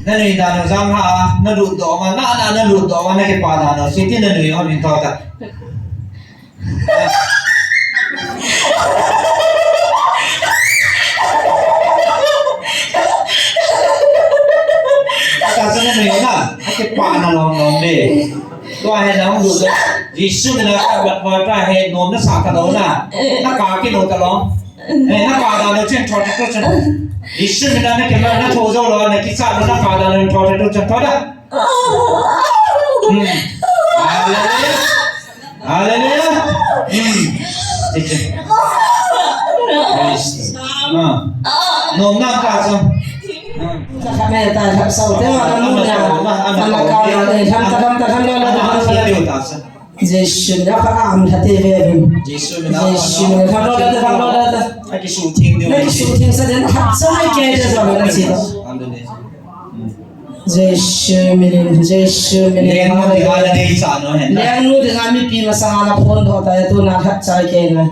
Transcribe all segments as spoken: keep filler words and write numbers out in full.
Na nui dan u jang ha, na lut doh ma, na, na, na lut doh ma, na kipah dan u, siti na nui o min thou ta. Ka sa na nui na, a kipah na lom lom de. Tua hi na hung lut doh. Jesu min a ka bat bat ta hi, nom na sa ka doh na. Na ka ki no ta lom. Eh, na ka dan u chen thot thot chen. Jesu min a na kila na tho jo lou, na kicha lou, na ka dan u thot thot chen thot da. Hmm. Hallelujah. Hallelujah. Hmm. Chen chen. Praise the Lord. Ah. Nom na ka sa. Hmm. Ta ka me ta ka sa te ma na mu na. Ana ka na ne, tham ta, tham ta, tham ta, tham ta, tham ta. Ana ka na ta sa. Jesu min a ka am thate ve vin. Jesu min a. Jesu min a. Thang lo da, thang lo da. A kisutheng ding. Na kisutheng sa den, khat sa mai ke de sa na si. Amen. Jesu min, Jesu min. Lengnu dinga na dei cha no hen. Lengnu dinga mipi masanga na phondoh ta tu na khat sa ke na.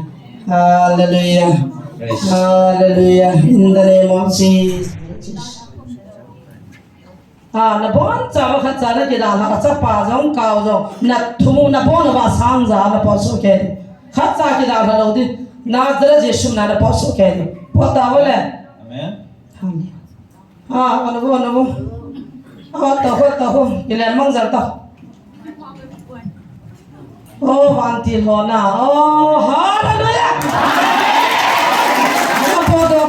Hallelujah. Praise. Hallelujah. In the name of Jesus. Ah, na boncha va khat cha na kidalha, a chapa jong, kao jong, na thumu, na bon va sang ja, na pot soh kei. Khat cha kidalha lou ding, Nazareth Jesu min a na pot soh kei. Pot tau ve le. Amen. Amen. Ah, ana vo, ana vo. Ah, ta ho, ta ho. Kile mang jal ta. Oh, vantil ho na. Oh, hallelujah. Ana pot tau.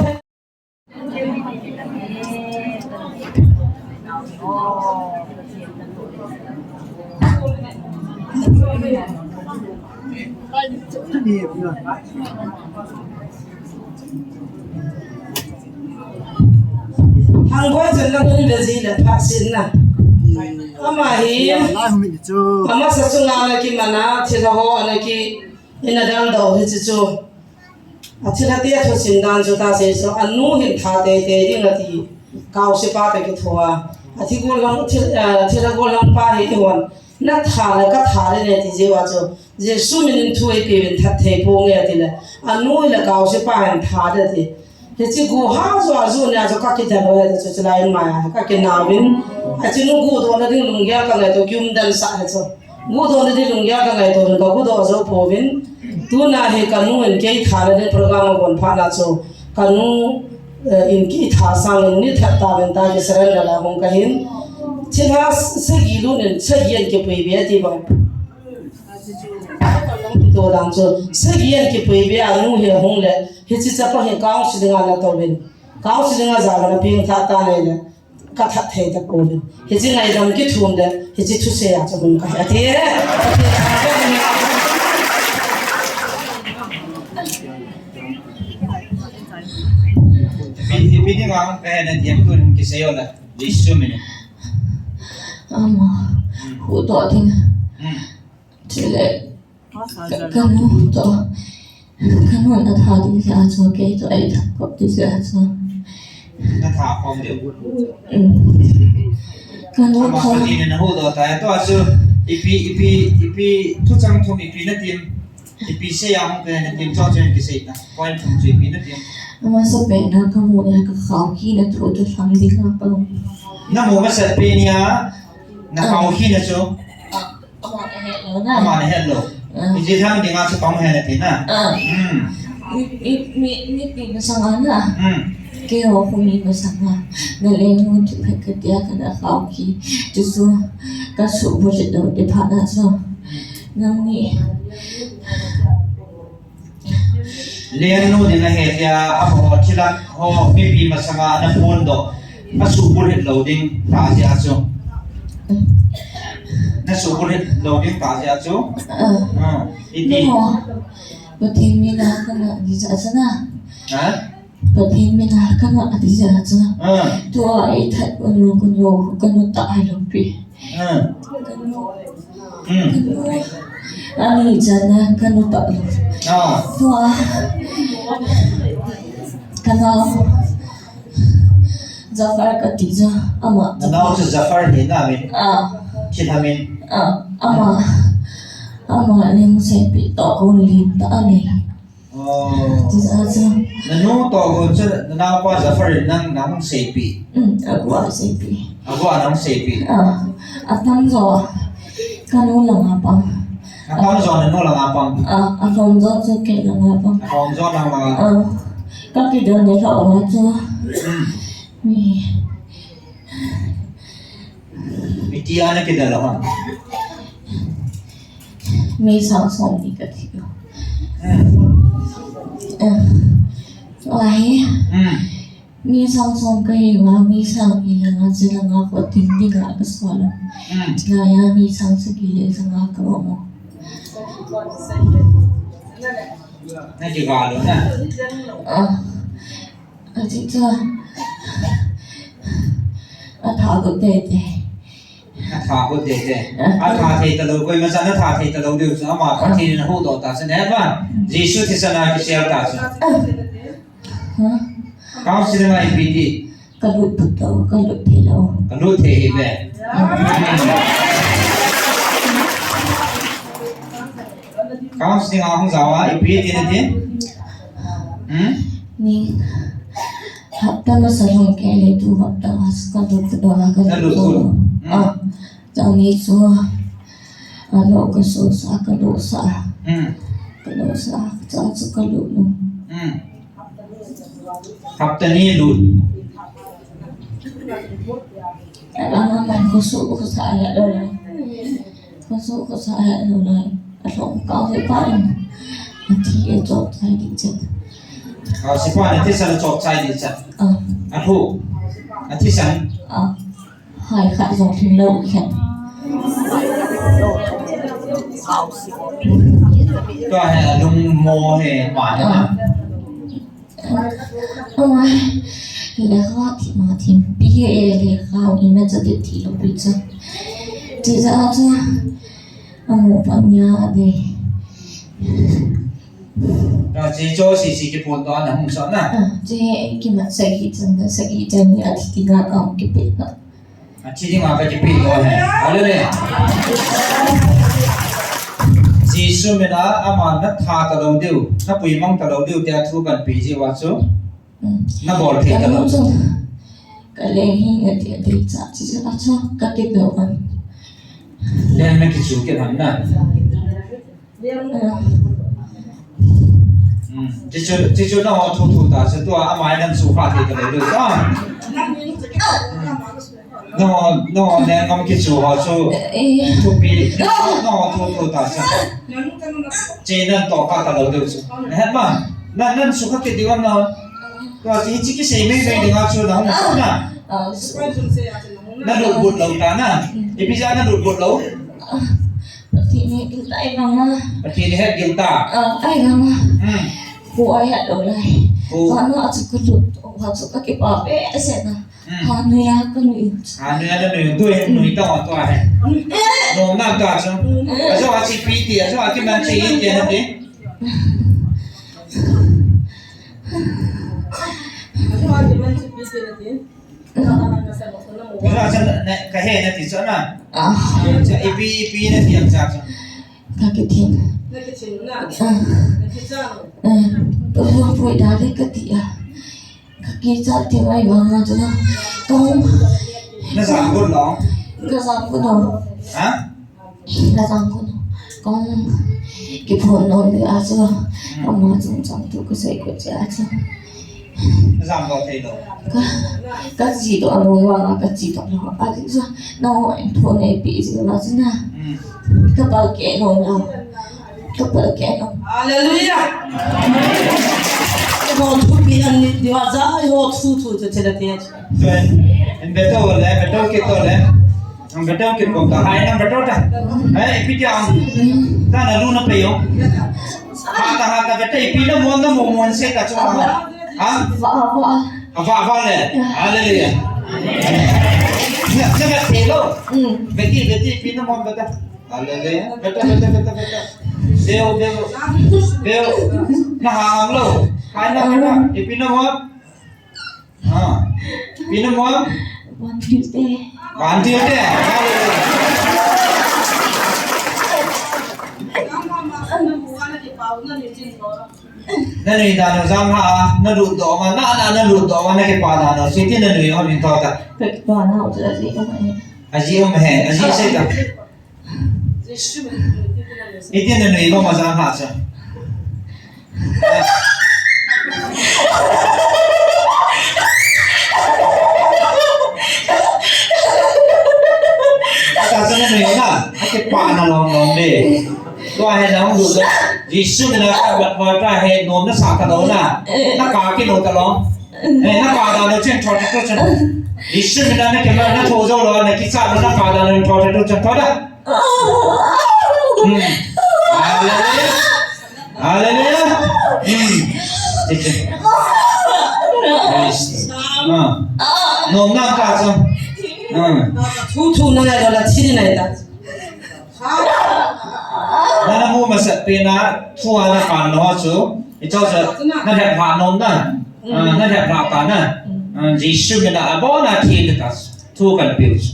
Hang boi chen na hun ve ji le pha sin na. Ama hi. Ama sa chunga na ki mana thil ho ana ki ina dal do hi chu chu. A thilha te a thusim dan chu ta sei chu, a nu hin tha teitei ding ati, kaosi pa te kitho a. A thi gol lang, thi, a, thilha gol lang pa hi ihon, na tha le ka tha le ne ti jeh a chu, Jesu min in thu ei pe vin that thei ponge ati le, a nu le kaosi pa hin tha de ti. Hichi gu ha chu a ju ne a chu ka kidel u he ti chu, chulai in mai a, ka kinau vin, a chi nu gu do na ding lunggel ka ngai to kium dan sa he chu. Gu do na ding lunggel ka ngai to vin, ka gu do jo po vin. Tuna hi ka nu in kei tha na ding program a gon pha na chu. Ka nu, eh, in kei tha sang in ni that ta vin ta ki surrender la hung ka hin. Thilha sagi lu nin sagi an kipui be ti bang. To dang chu sagi an kipui be a nu hi hung le. Hichi chapa hi counseling a na to vin. Counseling a ja na ping tha ta le le. Ka that thei ta ko le. Hichi ngaidam kithum le, hichi thusei a cha bun ka he ati. Ipi, ipi dinga hung kahe na ti em tu kisei o la. Jesu min a. Ama. Hmm. Hu to ding. Hmm. Chule. Ka, ka nu to, ka nu na tha ding jeh a chu, kei to ei tha khop ding jeh a chu. Na tha khom ding. Mm. Ka nu ama tha. Kati na na hu do ta, to a chu, ipi, ipi, ipi, thuchang thum ipi na tim, ipi sei a hung pe na tim, cho chen kisei ta. Point thum chu ipi na tim. Ama sa pe na ka mu na ka khao ki na thu thu thang ding ha pa. Na mu ma sa pe ni a, na khao ki na chu. Ama na het lou na. Ama na het lou. Ah. Iji thang dinga chu pang het na ti na. Ah. Hmm. Mi, mi, mi, mipi masanga na. Hmm. Keiho khu mi masanga. Na lengnu thiphet katia kana khao ki. Chuchu ka subulhit lou ti phat na chu. Nangni. Lengnu ding ahi tia, amaho thilha ho mipi masanga na phondoh. Na subulhit lou ding tah jeh a chu. Na subulhit lou ding tah jeh a chu. Ah. Ah, iti. Nangho. Pathen mina kana ding jeh a chu na. Ha? Pathen mina kana ding jeh a chu. Ah. Tua ei that unu kunu kanu ta ai lou pi. Ah. Kanu. Hmm. Kanu. Ani chana kanu ta. Ah. Tua. Kanao. Jafar kati ja ama. Kanao chu Jafar ni na min. Ah. Thilha min. Ah. Ama. Ama ni mu sei pi to ko lim ta ani. Tijeh a chu. Nanu toh gon chu, nanaopa Jafar in nang, nahung seipeh. Um, agu a seipeh. Agu a nahung seipeh. Ah, atam jo. Kanu langa pang. Atam jo nanu langa pang. Ah, alhom jo chu kei langa pang. Alhom jo nang langa. Ah, kakidel ni lhah uva chu. Um. Mi. Iti a nakidel ham? Mi sang som ni kathi. Eh. Lai. Hmm. Mi sang som kahi uva, mi sang ni langa, chi langa, kho tin ni langa kasol. Hmm. Chulai a mi sang sagi le langa ka um. Nakiga lou na. Ah. Aji chu. Atha got tete. Atha got tete. Ah. Atha thei talou, koima chan atha thei talou diu chu ama Pathen in ahuhdoh ta chu, nahet ma. Jesu thisan a kisel ta chu. Ah. Huh? Counseling a ipi ti. Kalut put lou, kalut thei lou. Kalut thei hi ve. Ah. Counseling a hung jao a, ipi ti nati? Hmm? Ni, hapta masa lhung kei le tu hapta a chu kalut doh a kalut doh. Nalut doh. Hmm. Ah, chang ni chu, alo kasosah, kalusah. Hmm. Kalusah, chang chu kalut lou. Hmm. Hapta ni lut. Alanga man khosoh khosa ahet lou lai. Khosoh khosa ahet lou lai. Alhom kah u pa in. Athi achop chai ding chet. Kah u pa in athisan achop chai ding chet. Ah. Alhu. Athisan. Ah. Hai khat jong lhing lou khen. Tua hi alung mo hi ma hi na. Oi, lekha thi ma thi pi he lekha u ima cha de thi lou pi cha. Tijeh a cha. Amu pa nia de. Tua chi cho si si kiphon to ana hung sa na. Ah, chi kimat sagi chan da sagi chan ni athi ti nga ka hung kipe na. Athi dinga kakipeh lou ahi. Hallelujah. Jesu mina ama natha talou diu, napuimang talou diu tia thu kanpeh jeh uva chu. Hmm. Nabol thei talou. Kalung chu. Kaleng hi ngati ati cha chi cha chu kakipeh u an. Leng nakichu kit ham na. Hmm. Chuchu, chuchu nangho thu thu ta, chu tua amai nan sukha thei talou diu ta. Nangho, nangho lengam kichu ho chu thupi, nangho thu thu ta chu. Che nan tohkha talou diu chu. Nahet ma, nan, nan sukha kit diu am na. Tua chu hiche kisei mei mei dinga chu nahung na. Nalut but lou ta na. Ipi jeh a nalut but lou? Pathen in het gil ta, ei vang a. Pathen in het gil ta. Ah, ei vang a. Hmm. Kho ahet lou lai. Kho. Vang a chu kalut, vang chu kakipah behseh na. Hmm. Hanoi a kanui. Hanoi a nanui, tu hi nui ta, tu ahi. Eh. Nom nam ta chu. Eh. Ajo a chi pi ti, ajo a kiman chi ti na ti. Ajo a kiman chi pi ti na ti. Ina chan na, kahe nati chu na. Ah. Cha ipi, ipi nati am cha chu. Kakithin. Nakithin na. Ah. Nakithin. Eh, pui, pui da le kati a. Kakichat ti mai vang a chu na. Kong. Najam got lou? Kajam got lou. Ha? Kajam got lou. Kong kiphon nom le a chu. Hmm. Ama chungchang thu kasei got jeh a chu. Najam got thei lou. Ka, kache doh lou vang a, kache doh lou. Ajeh chu, nangho in phone eipeh jeh uva chu na. Hmm. Kapalkeh nom lou. Kapalkeh nom. Hallelujah. Eiho thupi an ni diu a ja, eiho thu thu chu thila ti. Tun, in beto le, beto kito le. Ang beto kit kom ta, hai nang beto ta. Hai, ipi ti ang. Ta nalu na pe yo. Ha ta, ha ta, beto ipi na mon na mo mon se ta chu. Ha? Va, va. Ha, va, va le. Hallelujah. Na, na beto lo. Mm. Beti, beti, ipi na mon beto. Hallelujah. Beto, beto, beto, beto. Deo, deo. Deo. Na ha ang lo. Hai na, hai na. Ipi na mon. Ha. Ipi na mon. Van thil te. Van thil te. Hallelujah. Na nui dan u jang ha, na lut doh ma, na, na, na lut doh ma, na kipah dan u, siti na nui u min thou ta. Ka kipah nau chu ajeh um e. Ajeh um e, ajeh sei ta. Iti na nui u ma jang ha chu. Ata chu na nui na, akipah na lom lom le. Tua hi na hung lut doh. Jesu mina ka bat bat ta hi nom na sa ta lou na. Na ka kilo ta lou. Eh, na ka dan u chen thou ta tu chen. Jesu mina na kilo na thou jou lou na kicha lou na ka dan u thou ta tu chen thou ta. Hmm. Hallelujah. Hallelujah. Hmm. Chen chen. Praise. Ah. Nom na ka chu. Hmm. Thu thu na ngai lou la thi nai ta. Na, na mu masat pen a, thu a na kan lou chu. I chau sa, na lhep lha nom na. Ah, na lhep lha ta na. Ah, Jesu mina abon a thi ta. Thu kan piu chu.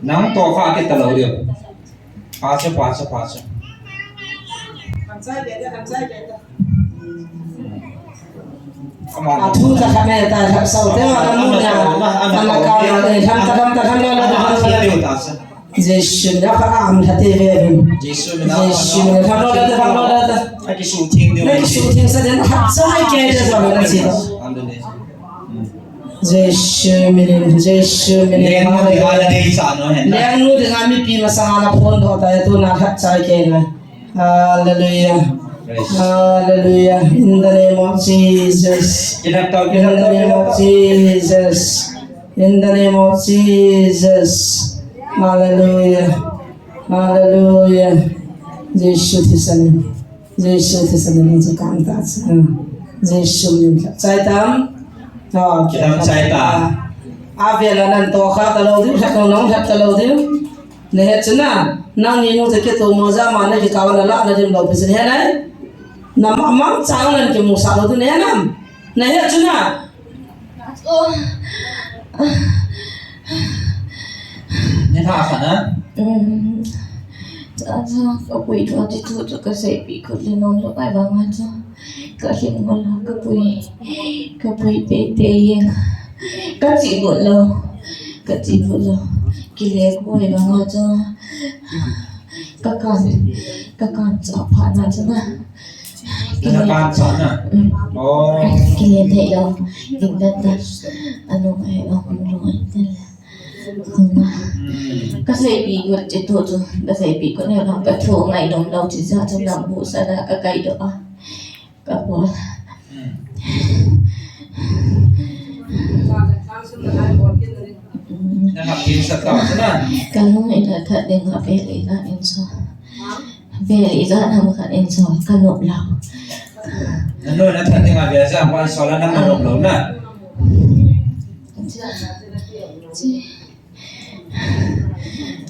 Nang to kha ke ta lou diu. Pha chu, pha chu, pha chu. Athu ta kha me ta lhep sau te wa na mu nia. Ana ka na ne, lham ta, lham ta, lham ta, lham ta, lham ta. Jesu mina kha am lha te ve vin. Jesu mina kha. Jesu mina kha lo la ta, kha lo la ta. Aki su thing diu. Aki su thing sa den kha sa ai ke de sa na si. Jesu mina, Jesu mina. Lengnu dinga na dei sa no hen. Lengnu dinga mipi masanga na phon doh ta tu na khat chai ke na. Hallelujah. Praise. Hallelujah. In the name of Jesus. Kidap tau, kidap tau, kidap tau. In the name of Jesus. In the name of Jesus. Hallelujah. Hallelujah. Jesu thisan. Jesu thisan ni chu kam ta chu. Jesu min chai tam. Oh, chai ta. A vela nan to kha ta lou diu, kha ta lou, kha ta lou diu. Nahet chu na, nangni nu te kitomo jama na kikah a na lah na dim lou pi chu nahe nai. Na ma, mangcha nan kimusah lou diu nahe nam. Nahet chu na. Ne tha kha na. Um, cha cha, ka pui tho ti thu chu ka seipi kut le nom lou ai vang a chu. Ka lhing ngol a ka pui, ka pui teitei jeng. Ka chih got lou, ka chih got lou. Kile koi vang a chu. Ka kan, ka kan cha pha na chu na. Ka kan cha na. Mm. Oh. Kile thei lou. Ding dan dan. Anu ai lou, lou ai ten le. Ka seipi got che to chu, ka seipi got ne ka thu ngai nom lou chi sa chu lam bu sa na ka kai doh a. Ka bol. Hmm. Na hap tin sa ta sa na. Ka lung in a that ding a veli na in so. Veli na nam khat in so ka nop lou. Na nu na that ding a veli sa wan so la na nop lou na. Chi.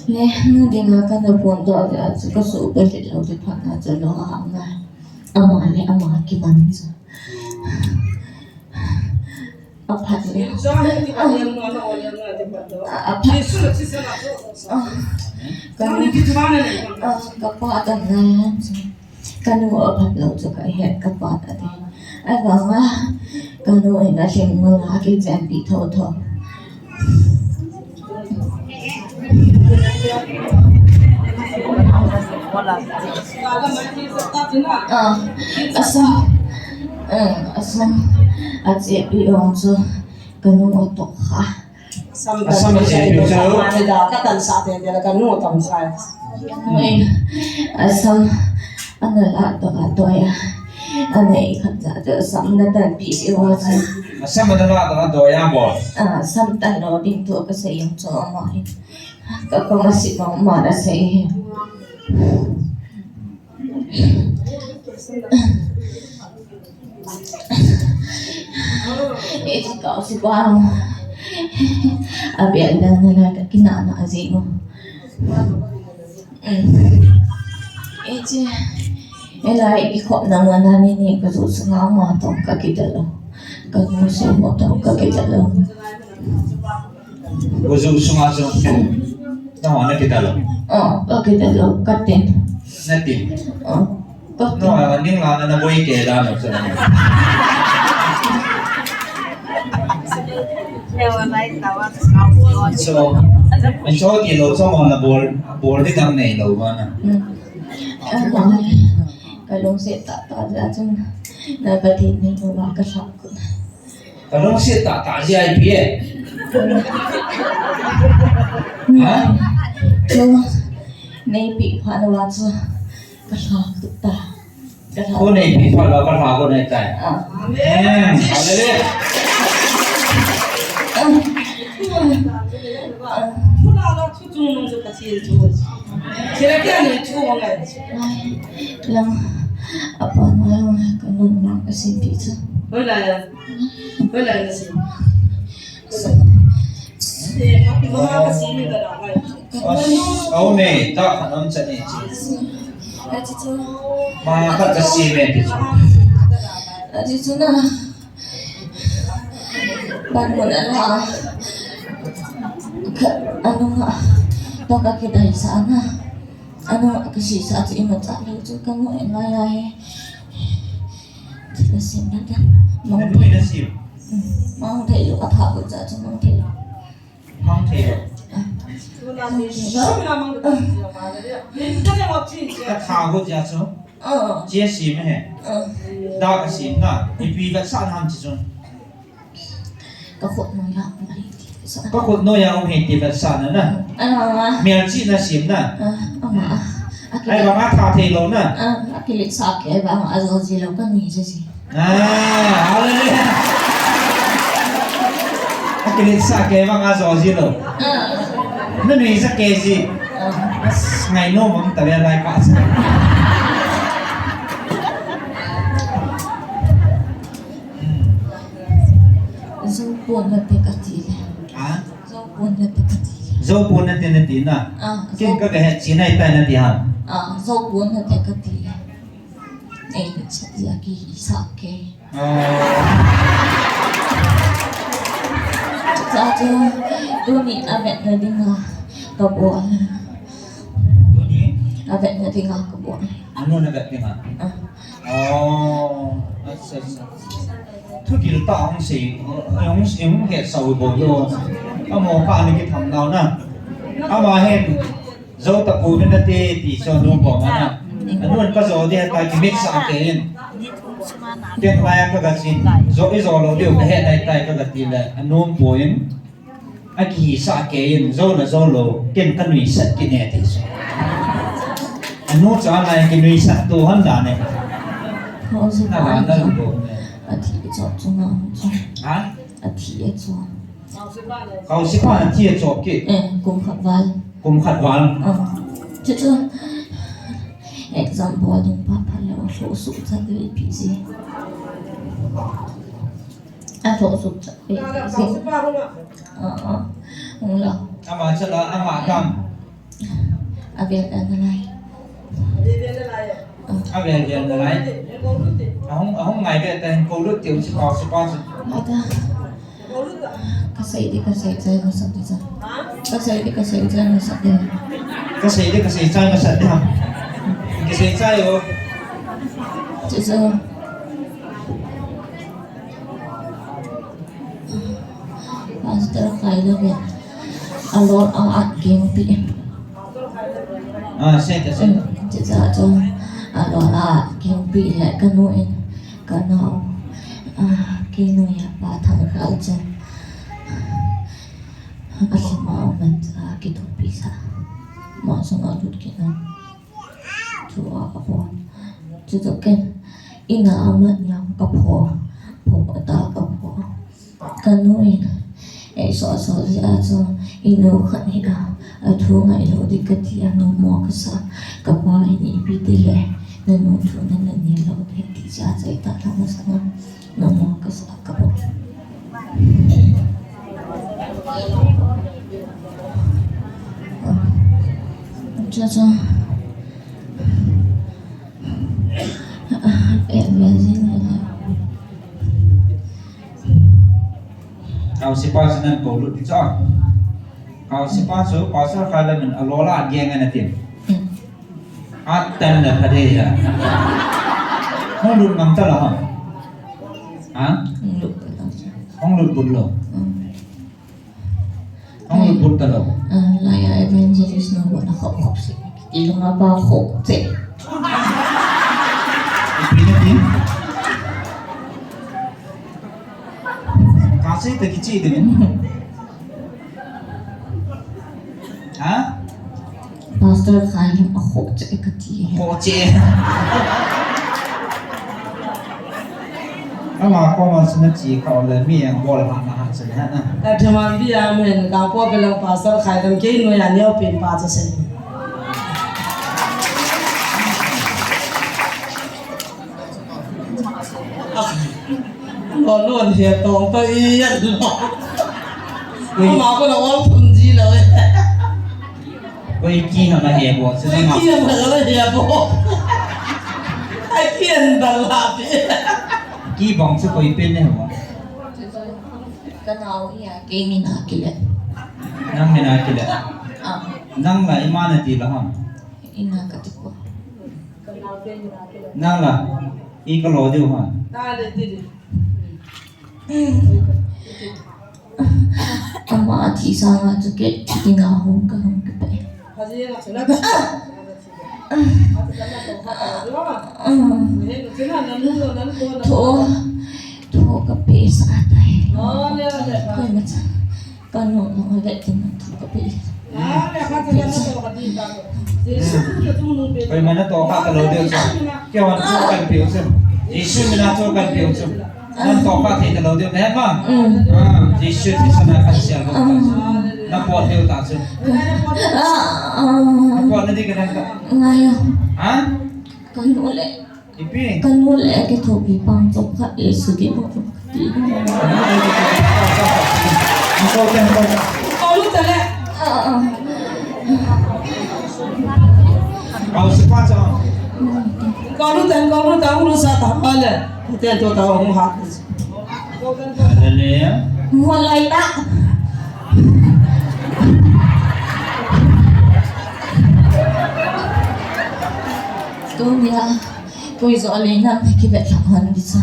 Le, nu dinga kana phone doh le, a chu ka suhbel lou le phat na chu lou a nga. Ama le ama kiman chu. A phat le. A, a phat. A, ka nu, a, ka pa ta na chu. Ka nu a phat lou chu ka het ka pa ta de. Ai vang a, ka nu in a lhing ngol a kichen pi tho tho. Ah, a sam, eh, a sam, a chepi ong chu ka nu a tok kha. Sam a chepi chu. Mani da ka tan sa te te la ka nu tam sa. Oi, a sam, ana la to a to ya. Ana i khat ja to sam na tan pi pi wa sa. A sam ana la to a to ya bo. A sam tan lo ding to ka sa yang cho ma. Ka ko ma si ma ma na sa. Iti kau si bang. Abi ada nala ka kina na azimu. Iti. Ela i khop na mana ni ni ka zu sunga ma tong ka kidalo. Ka zu su mo tong ka kidalo. Ka zu sunga su. Tong na kidalo. Oh, ka kidalo ka tin. Na tin. Oh. No, ning la na boi ke da no. So, so ti lo so mo na bol, bol di dam nei lo ba na. Hmm. Ka lungset tah tah jeh chun na ka ti ni ko ba ka sa ko. Ka lungset tah tah jeh a ipi e. Ha? Chu, neipi phat na va chu ka lha ta. Ka lha. Ko neipi phat na va ka lha ko nei tai. Ah. Amen. Hallelujah. Ah. Ah. Ai, lang, apa na lang ka nun lang ka sin ti chu. Hoilai a? Hoilai a na sin? Mama ka sin ni ka da lai. Au me, ta khat am cha ni chi. Ati chu. Ma khat ka sin me ti chu. Ati chu na. Ban mun a la. Ka, anunga, to ka kidai sa na. Anunga ka sisa chu imacha lou chu ka mu en lai a he. Ka sim na ta. Mang thei. Mang thei lou a tha ko cha chu mang thei lou. Mang thei lou. Mang thei lou. Ka tha ko cha chu. Ah. Chia sim he. Ah. Da ka sim na. Ipi vetsahna ham chi chu. Ka khut noiya um hi ti sa. Ka khut noiya um hi ti vetsahna na. Ah. Mial chi na sim na. Ah, ama. Ai, bang a tha thei lou na. Ah, a kilet sa ke bang a jo ji lou ka nui ji ji. Ah, hallelujah. A kilet sa ke bang a jo ji lou. Ah. Na nui sa ke ji. Ah. As, ngai no mang ta le lai ka sa. Zo pon na te ka ti le. Ha? Zo pon na te ka ti le. Zo pon na te na ti na. Ah, ken zo ka ga het chi nai tai na ti ha. Ah, zo pon na te ka ti le. Ei, sa ti a ki sa ke. Oh. Sa chu, tuni a vet na ding a ka bol. Tuni? A vet na ding a ka bol. Anu na vet ding a? Ah. Oh, acha, acha. Thugil tah hung sei, hung, hung hetsah u bou lo. Amo kha ana kitham nau na. Ama hin, jo tapou vin nate ti chu anu kom a na. Anu in ka jo ding ahitai kimit sah kei in. Ken lai a ka ga chin. Jo i jo lou diu ka het nai tai ka ga ti le. Anu poi in. A kihisah kei in, jo na jo lou, ken ka nuisat kit e ti chu. Anu cha na kinuisat tu han dan e. Ho si na pa dan chu. A thi e chop chu nga chu. Ha? A thi e chop. Kau si pa na thi e chop kit. Eh, kum khat val. Kum khat val. Ah. Chu chu. Exam bol ding pa pha le o so su cha de pi ji. A tho suk cha pe. Ah, ah. Hung la. Ama cha la, ama kam. A vel a na lai. A vel a na lai. A hung, a hung ngai ve ta hin ko lut tiu chi pa, chi pa chi. Ata. Ka sei di ka sei chai masat di cha. Ka sei di ka sei chai masat di. Ka sei di ka sei chai masat di ha. Ka sei chai o. Chi cha. Pastor Khailove. A lol a at keng pi. Ah, sei ta, sei ta. Chuche chu a lol a at keng pi le ka nu in ka nao. Ah, kei noiya pa Thangkhal chu. A lhama um a kithopi sa. Ma sunga lut kit na. Chu a, a pon. Chu chu ken. Ina a mat niam ka pho. Pho ta ka pho. Ka nu in. Ei so so ji a chu. I nu khat hi a. A thu ngai lou di ka ti a nu mo ka sa. Ka pa in ipi ti le. Na nu thu na na ni lou di ti cha chai ta ta ma sa na. Namo kasa kabo. Cha cha. Eh, amazing. Kau sipa sinan ko lut cha. Kau sipa chu, Pastor Khailove in a lol a geng ana tin. Mm. Atan la phade ya. Hung lut ngam ta la ha. Ha? Hung lut lut ta. Hung lut lut lo. Hmm. Hung lut lut ta lo. Ah, la ya evangelist na bo na khop khop se. Ti lo ma ba khop se. Ipi na ti? Ka sei ta kichi de. Ha? Pastor Khai lam a khoh che ka ti. Khoh che. Ama koma sina chi kha le mi ang bol ha na ha sina ha. Ka thema bi a men ka po pe lang Pastor Khai lam ke no ya neo pen pa cha sen. Lo lo he tong pa i ya lo. Ui. Ama ko lo ol thum ji lo e. Ui ki ha ma he bo, se Ui ma. Ki ha ma lo he bo. Ai ki an ba la pe. Ki bong se koi pen ne ho. Ka nao ya ke mi na ki le. Nang mi na ki le. Ah. Nang la ima na ti la ha. Ina ka ti ko. Nang la, i ka lo diu ha. Ama a thi sanga chu ke, thi nga hung ka hung ka pe. Tho, tho ka pe sa tai. Koi ma cha. Ka nung nung a vet tin nang thu ka pe. Koi ma na to kha ka lo diu chu. Kei hon chu kan pe u chu. Jesu min a chu kan pe u chu. Nang to kha thei ka lo diu ne ma. Mm. Ah, Jesu Krista na kan sia lo. Mm. Na po diu ta chu. Ah, ah. Na po na di ka nang ka. Ngai o. Ha? Ka nu le. Ipi? Ka nu le ka thopi pang chop kha e su di mo. Kolu tale. Au, sipa cha. Kolu tan, kolu tan, ulu sa ta pale. Ten to ta hung ha. Hallelujah. Mo lai ta. Tu mira. Koi jo le na me ki vet la hon di sa.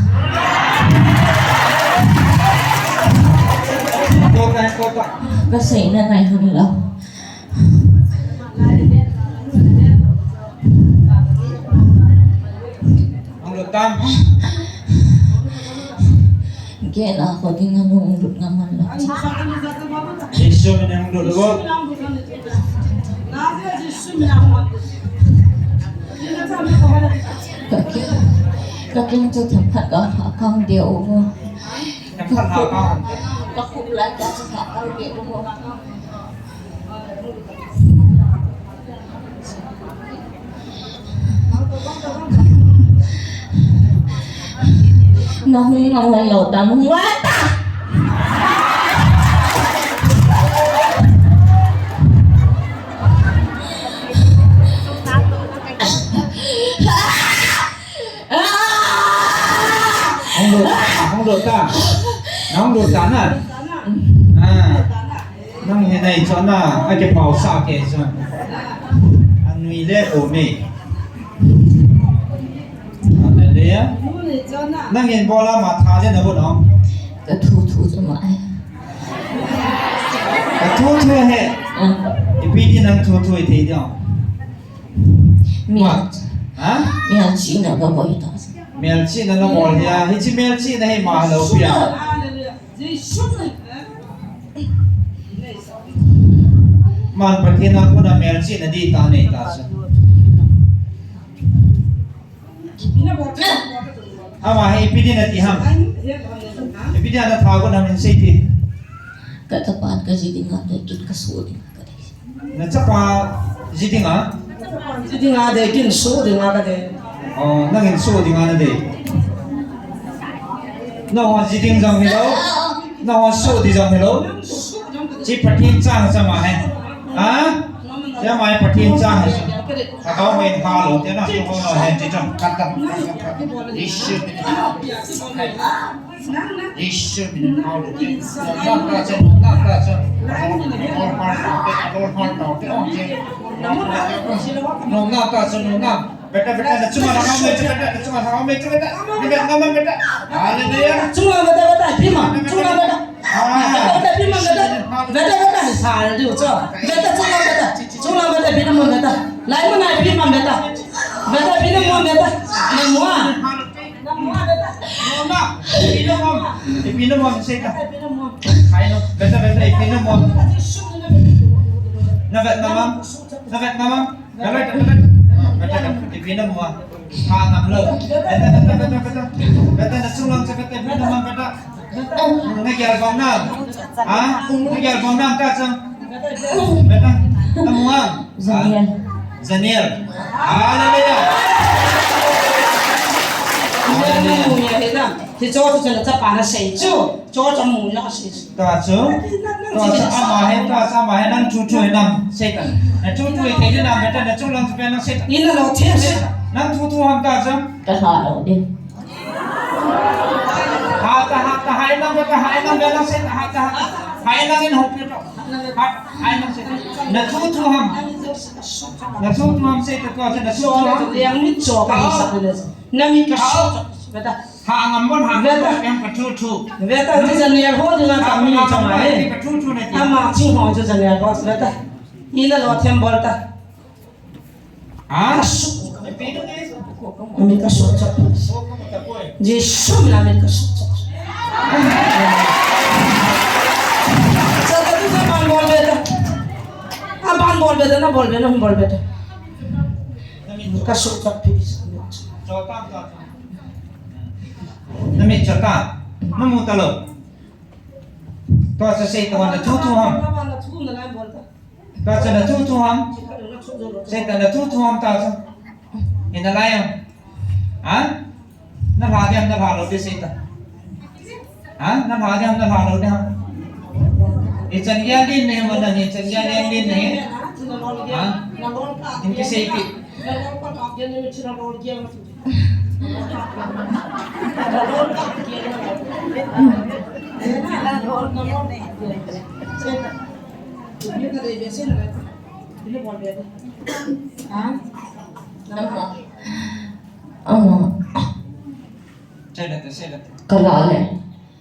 Ko ka, ko ka. Ka sei na nai hon la. Ang lutang. Ke la ko ding anu lut ngam man la. Jesu min a hung lut lo. Ka kin, ka kin chu themkhat ka ha kang de o. Themkhat ha kang. Ka khup lai ka chu ha kang de o. Na hung ngam hon lou ta, hung ngam ta. Hung lut ta, hung lut ta. Na hung lut ta na. Ah. Nang hi nei chon na, a kipau sa ke chon. Anui le ko me. Hallelujah. Nang hin bol a ma tha le na bol o. Ka thu thu chu ma ai. Ka thu thu he. Ah. Ipi ti nang thu thu i thei diu. Mel. Ha? Melchihna ka bol ta. Melchihna na bol hia. Hichi melchihna hi ma lo pia. Man Pathen a kona melchihna di ta nei ta chu. Ama hi ipi din ati ham. Ipi din ana tha kon ham in sei ti. Ka chapa ka ji dinga dei kin ka so dinga ka dei. Na chapa ji dinga? Ji dinga dei kin so dinga ka dei. Oh, nangin so dinga na dei. Nangho ji ding jong hilou. Nangho so ding jong hilou. Chi Pathen chang chama hai. Ha? Chi ama hi Pathen chang hai. Ka kau mai pha lou, te na so ko lou hai, chi chang kat kat. Issue. Issue min pha lou te. Issue min pha lou te. Issue min pha lou te. Nungam ta chu nungam. Beta, beta, na chunga na ngam me chu beta, na chunga na ngam me chu beta. Ni beta ngam beta. Hallelujah. Chunga beta, beta, ipi ma. Chunga beta. Ah. Beta, ipi ma beta. Beta, beta, ni sa diu chu. Beta, chunga beta. Chunga beta, ipi ma beta. Lai ma na ipi ma beta. Beta, ipi ma beta. Na mua. Na mua beta. Mua. Ipi na mua. Ipi na mua, sei ta. Ipi na mua. Hai no. Beta, beta, ipi na mua. Na beta, na mua. Na beta, na mua. Beta, beta, beta. Ah, beta, beta. Ipi na mua. Ha, ngam lou. Beta, beta, beta, beta. Beta, na chunglang chu beta, ipi na mua, beta. Na gel bang nam. Ha? Na gel bang nam ta chang. Beta, na mua. Zaniel. Zaniel. Hallelujah. Hallelujah. Hiche chu chun chapa na sei chu. Chu chu mu na sei chu. Ta chu. Ta chu ama hi, ta chu ama hi nang thu thu hi nam sei ta. Na thu thu hi thei nam beta na chunglang chu beta nang sei ta. Ina lo the sei. Nang thu thu ham ta chu. Ka ha lo de. Ha ta, ha ta, hai nang beta, hai nang beta nang sei ta, ha ta, ha ta. Hai nang in hop to. Ha, hai nang sei ta. Na thu thu ham. Na thu thu ham sei ta, tu chu na thu thu ham. Liang mit cho ka hi sa na. Na mit ka so. Beta. Ha ngam bon ha beta. Yang ka thu thu. Beta, chu Zaniel ho dinga ka mi chama he. Ka thu thu na ti. Ama ching ho chu Zaniel ho beta. Ina lo them bol ta. Ha? Ka su. Ami ka su chak. Jesu min a mi ka su chak. Sa ka tu sa ban bol beta. A ban bol beta, na bol beta, na bol beta. Ka su chak pi. Na mi chata. Na mu ta lo. To sa sei ta na thu thu ham. Ta chu na thu thu ham. Sei ta na thu thu ham ta chu. Ina lai ham. Ha? Na lha diam, na lha lou di sei ta. Ha? Na lha diam, na lha lou di ham. Ichan gel din nahi, mana ni ichan gel din nahi. Ha? Inki sei pi. Ama. Ama. Kala le.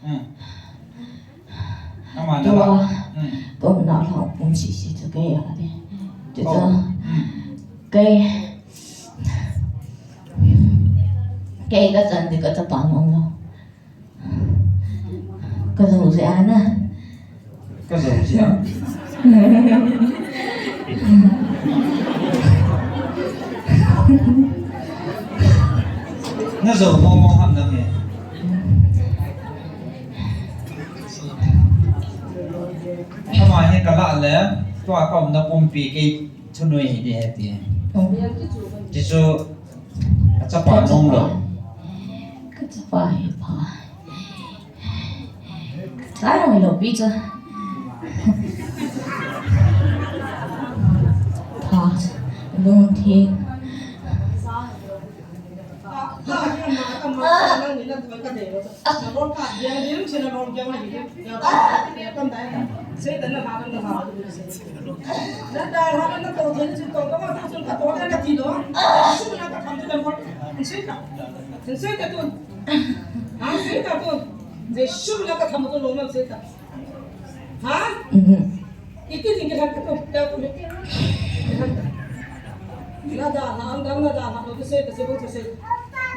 Hmm. Ama na la. Hmm. Pom na la pom si si chu kei a de. Chu chu. Hmm. Kei. Kei ka chan di ka chapa nom lo. Ka jou jeh a na. Ka jou jeh a. Na jou mo mo ham na me. Ama hi ka la le, tua ka um na pumpi kei thunoi hi di he ti. Ti chu, a chapa nom lo. Ka chapa hi pha. Sa lo lo pi chu. Pha. Lung thi. Ha? Mhm. Iti ding kilang ka tu, tia tu, iti. Na da ha, ang dang na da ha, lo tu se, tu se, tu se.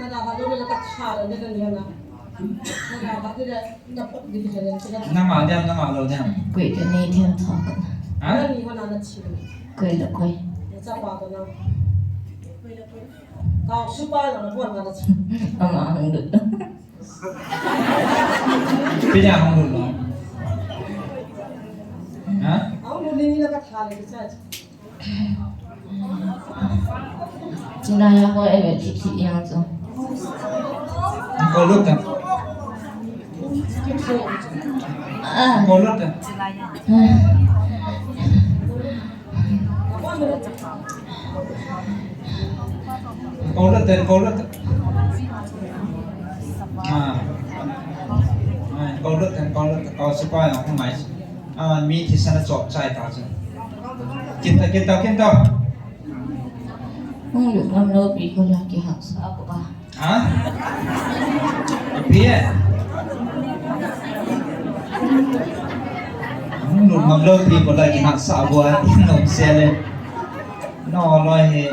Na da ha, lo na ka tha, lo na ka ni na. Na da ha, ti le, na pot di ki le, ti le. Na ma diam, na ma lo diam. Koi ka ni thiam tha ka. Ha? Na ni ho na na chi. Koi lo koi. Na cha pa ko na. Koi lo koi. Ka su pa lo na bon na na chi. Ama ang du. Pina hong lut lo. Ha? Hong lut ni la ka tha le cha. China ya ko e thi thi yang zo. Ko lut ta. Ah. Ko lut ta. Kol le ten, kol le ten. Ah. Ah, kol le ten, kol le ten. Kol sepai na hung mai. Ah, mi thisan a chop chai ta chu. Kin ta, kin ta, kin ta. Hung lut ngam lou pi ko la kihahsa ko a. Ha? Pi e. Hung lut ngam lou pi ko la kihahsa ko a. Nom se le. No loi he.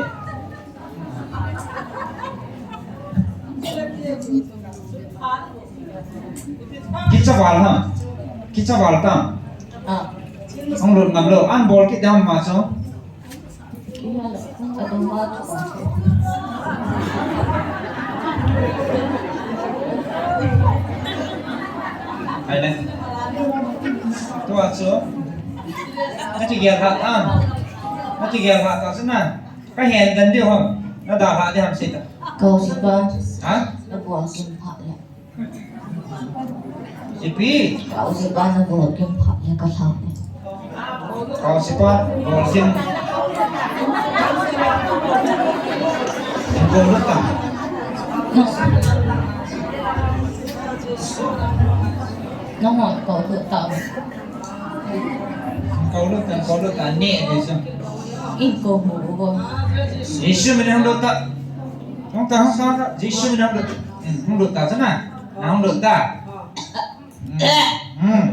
Kicha val ha. Kicha val ta. Ah. Hung lut ngam lou. An bol kit dam ma cho. Ai le. Tua chu. Nakigel ha ta. Nakigel ha ta chu na. Ka hen dan diu ham. Na da ha di ham sita. Kau sipa. Ha? Na buang sim pha le. Ipi? Kau sipa na bol kim pha le ka thau. Kau sipa bol kim. Bol ta. Na hon kau tu ta. Kau lut ta, kau lut ta, ne, ne sa. In ko mu ko. Jesu min hung lut ta. Hung ta, hung ta, hung ta. Jesu min hung lut ta. Hmm, hung lut ta, sa na. Na hung lut ta. Hmm. Hmm.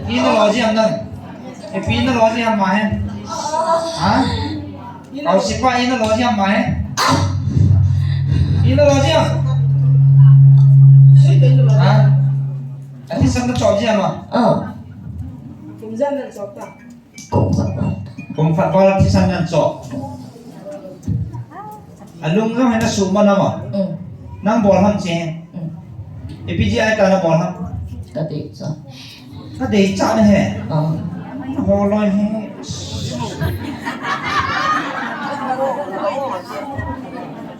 Ina loji am nang. Ipi ina loji am ma he. Ha? Kau sipa ina loji am ma he. Ina loji am. Ha? Ati san na choji am ma. Ah. Kum khat val. Kum khat val thisan nan cho. Alung jong hena suma nama. Mm. Nang bol ham che. Mm. Ipi jeh a ta na bol ham. Ka dei cha. Ka dei cha na he. Ah. Ho loi he.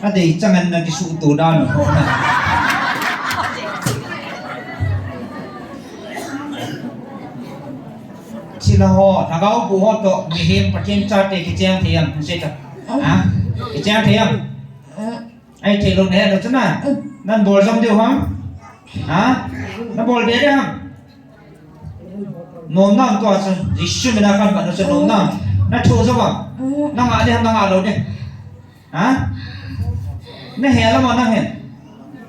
Ka dei cha ngan na kisu tu dan ho na. Chila ho, lhagao pu ho toh, mihem Pathen chate kicheng thei am, sei ta. Ha? Kicheng thei am. Ahi thei lou nahi lou chu na. Nan bol jom diu ham. Ha? Na bol be diu ham. Nom nam tua chu, Jesu mina kan ban chu nom nam. Na thu jom am. Na ngah diu ham, na ngah lou diu. Ha? Na hel am, na hel.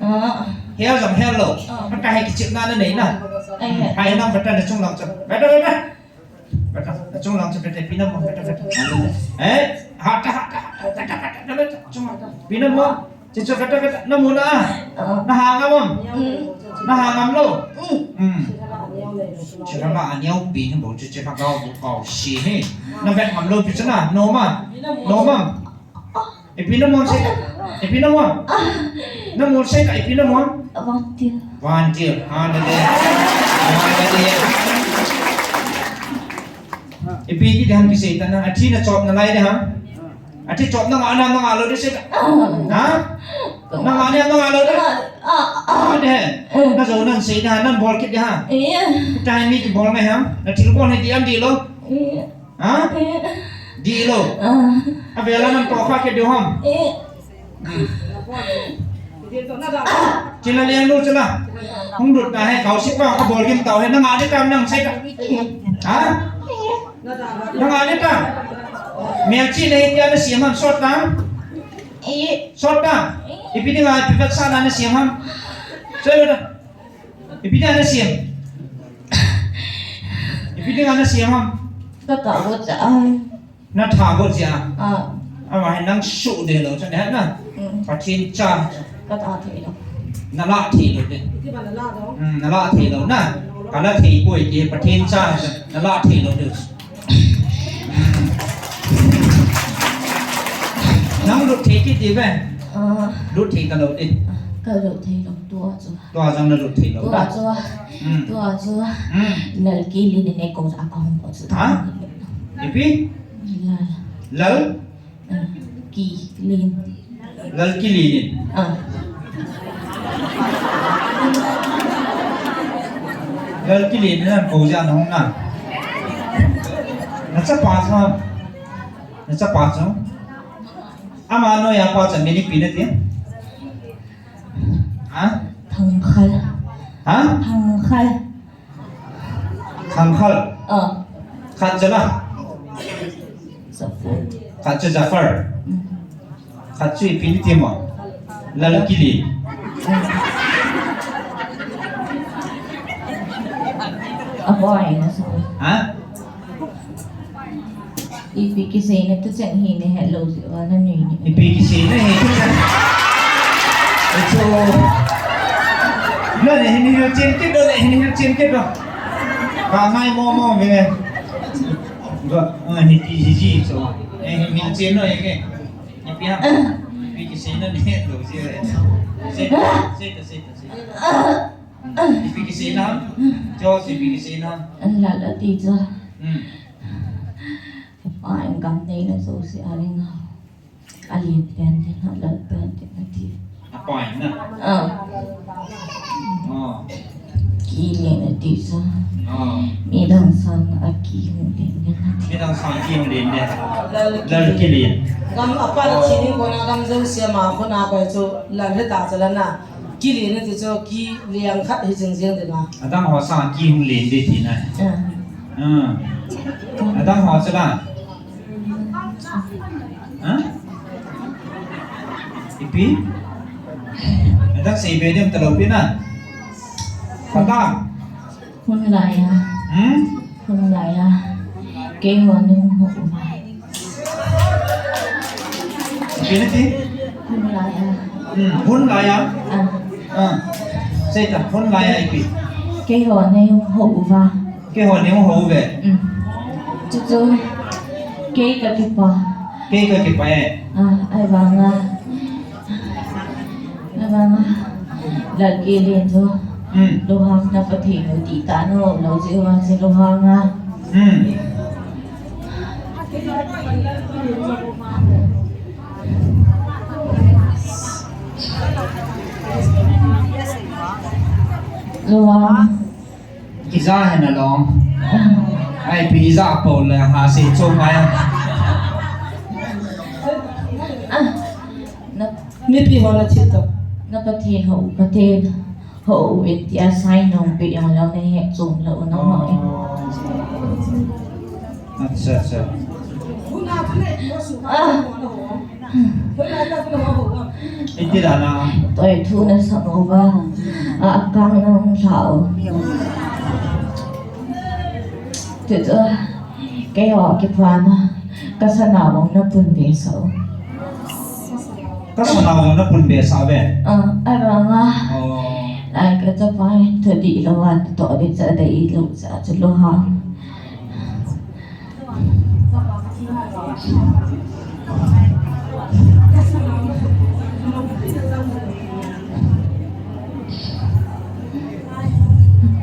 Ah. Hel jong hel lou. Ah. Kata hi kichepna na nei na. Ai, ai. Hai nang kata na chunglang chu. Beta, beta. Beta, na chunglang chu beta, pi nam mo, beta, beta. Eh, ha ta, ha ta, ha ta, ha ta, ha ta, beta, chunglang. Pi nam mo. Chi chu beta, beta. Na mu na. Ah. Na ha ngam am. Mm. Na ha ngam lou. Mm. Hmm. Chira ma aneo pi ni bo chu chira ga bu kau si he. Na bet ngam lou pi chu na. No ma. No ma. Ipi na mon sei ka? Ipi na mon? Na mon sei ka, ipi na mon? Vantil. Vantil. Ha, na de. Ha, na de. Ipi ti de ham kisei ta na, athi na chop na lai de ham? Athi chop na ngah na, na ngah lou de sei ka? Ha? Na ngah na, na ngah lou de? Ah, de. Na jo nan sei na, nan bol kit de ha? Time mi kibol ngai ham? Na thil bol hai di am di lou? Ha? Di lou. Ah. Avela nam to kha ke diu ham. Eh. Hmm. Chila leng lu chila. Hung lut na he kau sipa ka bol gim tau he na ngah ni tam nang sei ka. Ha? Na ngah ni tam. Mel chi nei tia na siam ham sot tam. Eh. Sot tam. Ipi ni ngai pi vet sa na na siam ham. Sei lu da. Ipi dia na siam? Ipi dia na siam ham? Ka ta got cha ai. Na tha got cha. Ah. Ama hin nang su de lou cha ne na. Mm. Pathen cha. Ka ta thei lou. Na la thei lou de. Hmm, na la thei lou na. Ka la thei poi de Pathen cha. Na la thei lou de. Nang lut thei kit di ve. Ah. Lut thei ka lou di. Ka lut thei lou tua chu. Tua jong na lut thei lou da. Tua chu. Hmm. Tua chu. Hmm. Lal Kilin in eikou ja kahung ko chu. Ha? Ipi? Lal. Lal? Ah, Kilin. Lal Kilin in. Ah. Gal Kilen na ko ja na hung na. Na chapa chu. Na chapa chu. Ama noiya pa chu min ipi nati? Ha? Thangkhal. Ha? Thangkhal. Thangkhal. Ah. Khat chu la. Jafar. Khat chu Jafar. Mm. Khat chu ipi nati mo? Lal Kilen. Aboi na sa. Ha? Ipi kiseina tu chan hi nahet lou jeh uva nanui ni. Ipi kiseina hi tu chan. Achu. Lo ne hin hin chen kit lo, ne hin hin chen kit lo. Ka ngai mo mo ve. Lo, ah, hi ti ji ji so. Eh, hin hin chen lo ye ke. Ipi ha. Ipi kiseina ne lo ji ve. Se, se, se, se. Ipi kiseina. Jo si ipi kiseina. An la la ti jo. Hmm. Apa in gam nei na jouse a ring a. Alen pen ding, alal pen ding ati. Apa in na? Ah. Ah. Kilen ati sa. Ah. Midang sang a ki hung len ding ati. Midang sang ki hung len ding. Lal Kilen. Gam apa na chini ko na gam jouse ma ko na ko chu lal he ta cha la na. Kilen ati chu kileng khat hi jing jing ding a. Adang ho sang ki hung len ding ti na. Ah. Ah. Adang ho chu la. Ha? Ipi? Adang sei be dem ta lou pi na. Pata. Hun lai a. Hmm? Hun lai a. Keiho nei hung hou uva. Ipi nati? Hun lai a. Hmm, hun lai a. Ah. Ah. Sei ta, hun lai a ipi. Keiho nei hung hou uva. Keiho nei hung hou uve. Hmm. Chuchu. Kei kakipah. Kei kakipah e. Ah, ahivanga. Ahivanga. Lal Kilen chu. Hmm. Lunghang na Pathen u ti ta na lou jeh uva chu lunghang a. Hmm. Lunghang. Ija hena long. Ai, pi ija po le ha se cho mai. Ah, na mipi ho na thil to. Na Pathen ho, Pathen ho u in tia sai nong pe jong lou na he chung lou na ho. Acha, acha. Ah. Iti dana. Toi thu na sa mo ba. A kang nong sao. Tita. Keiho kipana. Ka sanau vang na pun be sao. Ka sanau vang na pun be sao ve. Ah, ahivanga. Oh. Lai ka chapa hi thu dih lou a, to dih cha dih lou cha chu lou ha.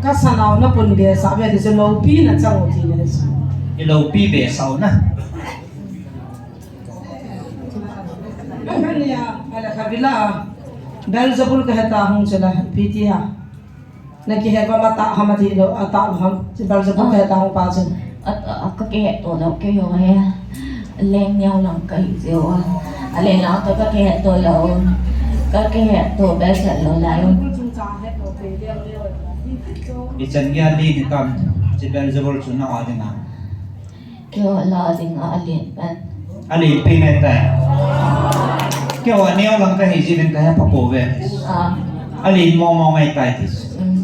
Ka sanau na pun be sao ve ti chu loupi na chang u ti na chu. I loupi be sao na. Ahania, ala khavila. Beelzebul ka heta hung chu la, ipi ti ha. Na kihe pa ma ta ham ati lou, ata lou ham. Chi Beelzebul ka heta hung pa chu. At, a, ka kihe to lou keiho he. Leng neo lang ka hi jeh uva. A leng lang to ka kihe to lou. Ka kihe to be sa lou lai. Ichan gei a leng hi tam. Chi Beelzebul chu na a ding a. Keiho la ding a alen pen. Alen pen ngai tai. Keiho neo lang ka hi jeh in ka he pha pouve. Ah. Alen mong mong ngai tai ti. Mm.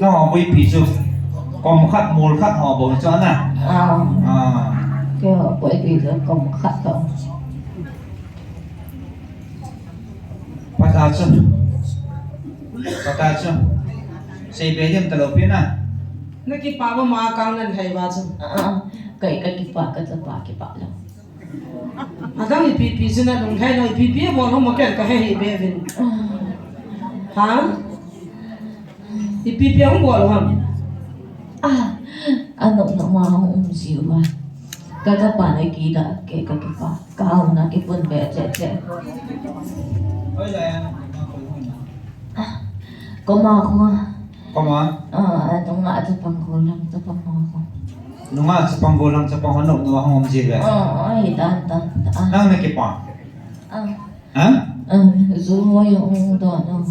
Nangho boipi chu kom khat mol khat ho bou chu na. Ah. Ah. Keiho boipi chu kom khat ho. Pata chu. Pata chu. Sei be dem ta lou pi na. Na kipah ba ma kang nan hai ba chu. Ah, ah. Kei ka kipah, ka chapa kipah lou. Adang ipi pi chu na lunglhai lou, ipi pi bol ho ma ken ka he hi be vin. Ah. Ha? Ipi pi hung bol ham. Ah, anop nop ma hung um jiu va. Ka, ka pa na kida, kei ka kipa. Ka au na kipun be che che. Ah, ko ma ko. Koma? Ah, nunga chapang gollhang chapang ho ko. Nunga chapang gollhang chapang ho nop nop a hung um ji ve. Ah, ai dan dan. Ah. Nang na kipa? Ah. Ha? Ah, ju hoi hung don o.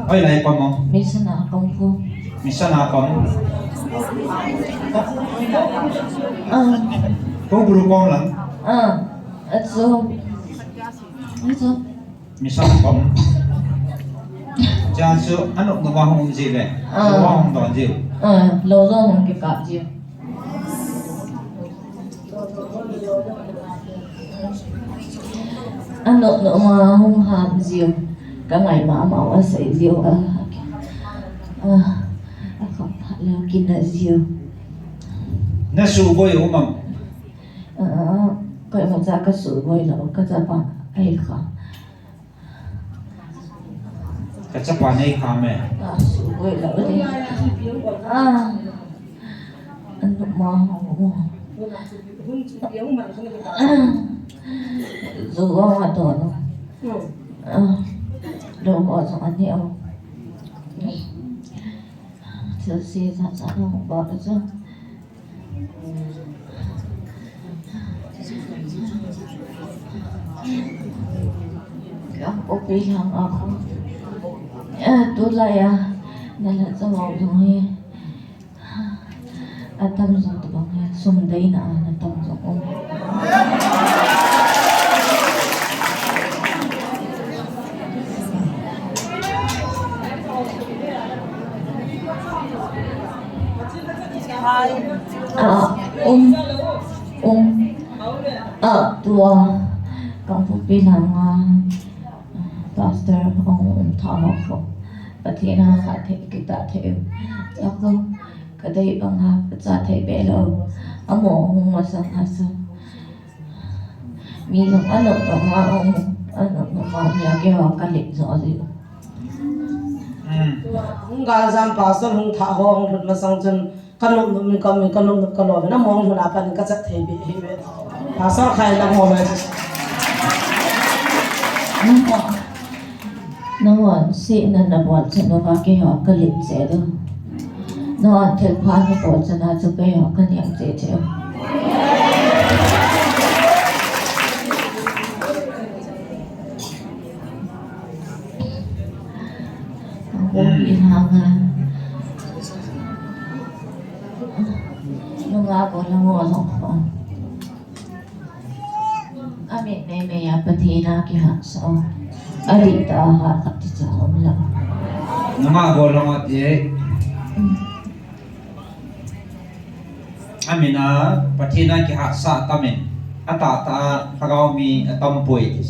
Hoilai pamo. Mission a pang ko. Mission a pang. Ah. Ko guru pang lang. Ah, achu. Achu. Mission pang. Jan chu anop nop a hung um ji ve. Ah. Lou a hung don ji. Ah, lou jong hung kikap ji. Anop nop a hung ham ji. Ka ngai mama u asei ji u a. Ah, akham phat leh kina ji. Na suboi u mam. Ah, ka imacha ka suboi lou, ka chapa ahi kha. Ka chapa nei kha me. Ah, suboi lou le. Ah. Anop ma ho. Ah. Ju ho ma to no. Ah. Lou ho jong ani o. Chu si sa sa no ba ka chu. Ka kopi lang ako. Eh, tulai a. Nala sa wau yung eh. Atam jong tabang eh. Sum dei na a, natam jong um. Ah, um, um. Ah, tua. Kangpokpi langa, ah, pastor hung um tha ho ko. Pathen a khat thei, kita thei. Ako, kadei banga, kacha thei be lou. Amo hung masang asa. Mi jong anop nop a, anop nop a, mi a keiho kalep jo ji. Hmm. Hung galjam pastor hung tha ho, hung lut masang chun, kanop nop mi ka, mi kanop nop ka lou ve, na mong lut a pat in kachat thei be, hi ve. Pastor khai na mo lai. Nangho, nangho, sihna nabol chan uva keiho kalep cheh diu. Nangho thilpha nabol chan a chu keiho kaneng cheh cheh. Nungah nungah ko lang o jong ko. Amit mei mei a Pathen a kihahsa o. Adih tah a hat khat ti cha um lou. Nungah ko lang o ti. Amin a Pathen a kihahsa atam in, atahtah a lhagao mi atam poi ti.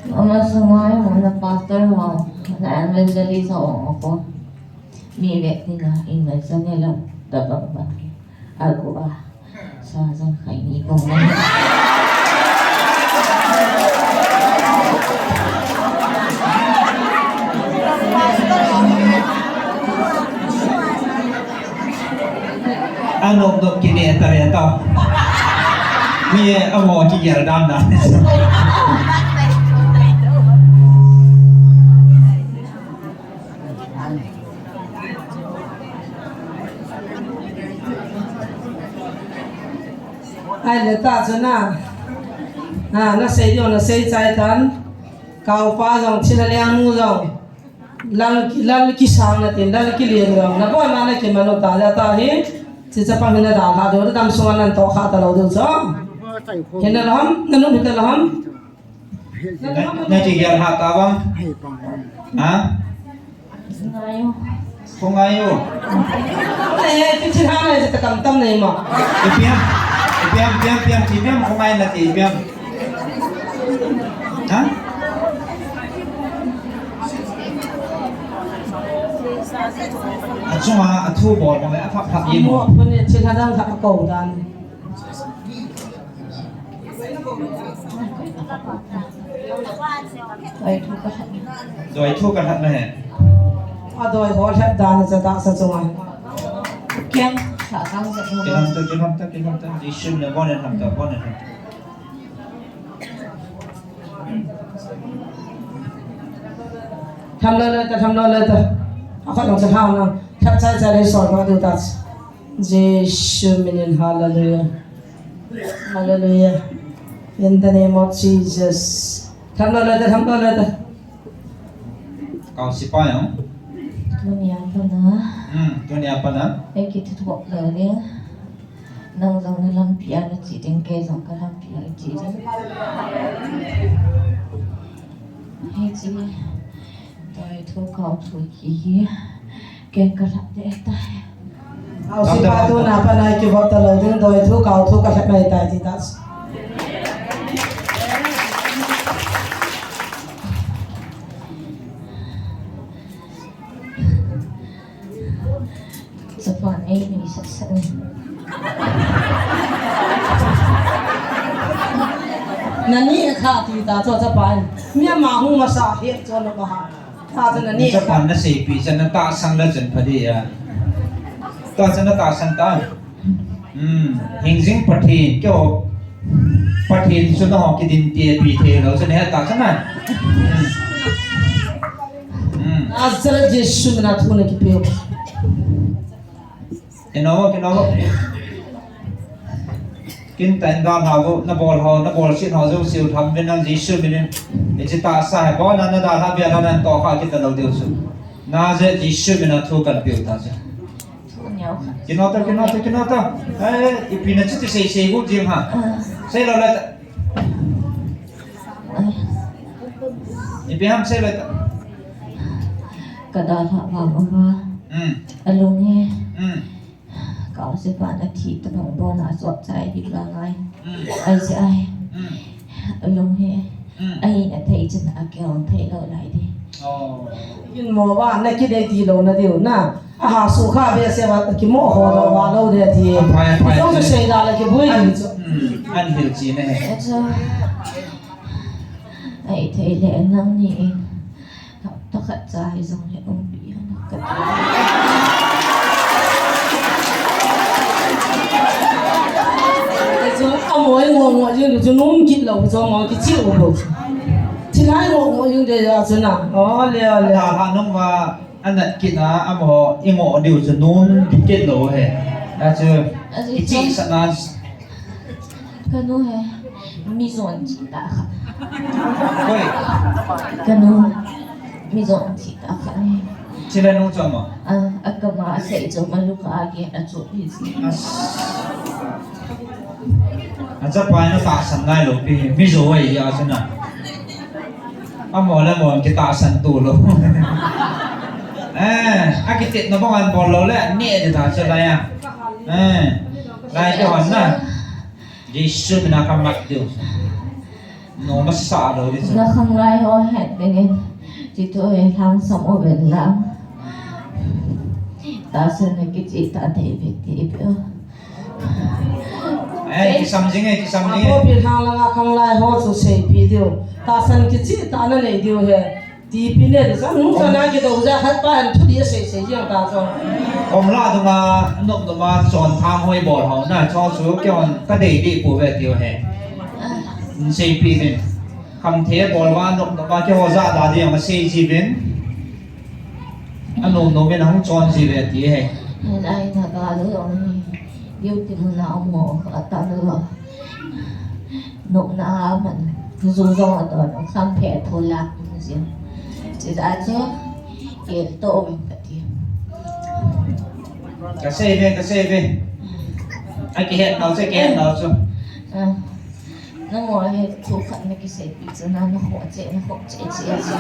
Ama sunga i mu na pastor ho, na evangelist ho ko. Mi ve ti na in na sa ne lo da bang bang. Agu a. Sa jang khai ni bong na. Anop nop kine ta ve ta. Mi amo kigel dan dan. Ai le ta chu na. Na, na sei jo, na sei chai tan. Kau pa jong, Chin Aliang nu jong. Lal, lal kisang na tin, lal kilen jong. Na bol ma na kiman u ta ja ta hi. Chi chapang hi na dalha diu, dam sunga nan toh kha ta lou diu chu. Hi na lou ham, na nu hi ta lou ham. Na, na kigel ha ta bang. Ha? Ko ngai u. Eh, pi chi ha na ta kam tam nei mo. Ipiam, ipiam, piam, piam, ipiam, ko ngai na ti ipiam. Ha? Achunga athu bol ko le aphap phap yin mo. Mo ko ne chi ha dang kha ko dan. Doi thu ka lhat na he. A doi ho lhat dan sa ta sa chunga. Kiang, sa tang sa chunga. Kilang ta, kilang ta, kilang ta. Jisu ne bon ne tham ta, bon ne tham. Tham lou lou ta, tham lou lou ta. Akhat nung sa tham na. Thap chai chai le sol ba du ta. Jesu minin, hallelujah. Hallelujah. In the name of Jesus. Tham lou lou ta, tham lou lou ta. Kau sipai, oh. Tunia pana. Hmm, tunia pana. Ei kiti thuak lou le. Nang jong na lampi a na che ding, kei jong ka lampi a che ding. Hiche doi thu kau thu kihi, ken ka lhah deh tai. Kau sipa tuna pana kivop talou ding, doi thu kau thu ka lhah mai tai ti ta. Chapa nei nei sat sat ni. Nani kha ti ta chu chapa ni. Mi ama hung masa he chu na ba ha. Ta chu nani. Chapa na seipi chu na tahsan la chun pha dia. Ta chu na tahsan ta. Hmm, hingjing Pathen, keiho Pathen chu nangho kidin tepi thei lou chu nahet ta chu na. Hmm. Hmm. Nazareth Jesu mina thu na kipe u. Kino, kino. Kin tan ga na bo, na bol ho, na bol sin ho, jo siu tham ve nang Jesu minin. Hiche tahsa hi bo na na dalha bia na nan to kha kita lou diu chu. Nazareth Jesu mina thu kan pe u ta chu. Kino ta, kino ta, kino ta. Eh, ipi na chuti sei sei gu jing ha. Ah. Sei lou le ta. Ai. Ipi ham sei lou ta. Ka dalha vang uva. Hmm. Alung hi. Hmm. Kau sipa na thi ta bang bo na sop chai di la ngai. Hmm. Ai se ai. Hmm. Alung hi. Hmm. Ai na thei chin a keu thei lou lai di. Oh. Kin mo va na kidei ti lou na diu na. Aha, sukha behseh va, kimoh ho lou va lou de ti. Aphai, aphai. Jong chu sei da le kibui ding chu. Hmm, an hil chi ne. Acha. Ai thei le nang ni in. Hapta khat cha hi jong le um pi ana ka. Ai jong a moi ngo ngo jing lu chu num kit lou jong mo kichi u bo. Thilai ngo ngo jing de ya chu na. O le, o le. Ana ha nung va. Anat kit a, amaho i ngoh diu chu num kit lou he. Achu, achu i chih sa nan. Ka nu he, mi jon chi ta kha. Koi? Ka nu, mi jon chi ta kha he. Chi le nu chu ama? A, a kama a sei chu ma lu ka a ge a chu hi si. As. A chapa na tahsan nai lou pi, mi jo ai ya chu na. Amo le amo kitahsan tu lou. Eh, akitetna bang an bol lou le, ne de ta chu lai a. Eh, lai te hon na. Jesu mina ka mat diu. No masa lou di chu. Na khanglai ho het dingin. Ti tu e lhangsam u ven lang. Tahsan na kichi ta thei ve ti pe o. Eh, kisam jing e, kisam jing e. Apo pi lhang langa khanglai ho chu seipi diu. Tahsan kichi ta na nei diu he. Tipi ne, nung sana kidou ja khat pa an thu di a sei sei jeng ta chu. Kom la dunga, nok duma, chon thang hoi bol ho na, cho chu, kihon, ka dei di pu ve tiu he. Seipi vin. Kham the bol va, nok duma, kiho ja da di ang sei ji vin. Anom nom in ahung chon ji ve ti he. Hilai na ga lo jong hi, duty mun a um ho, atan lo. Nopna a man, ju jong a don, kham phe tho lak mun jin. Chuti a chu, kel to um ka ti. Ka sei ve, ka sei ve. A kihet nau chu, kihet nau chu. Ah. Nangho hi thu khat na kiseipi chu na, na khoh cheh, na khoh cheh cheh a chu.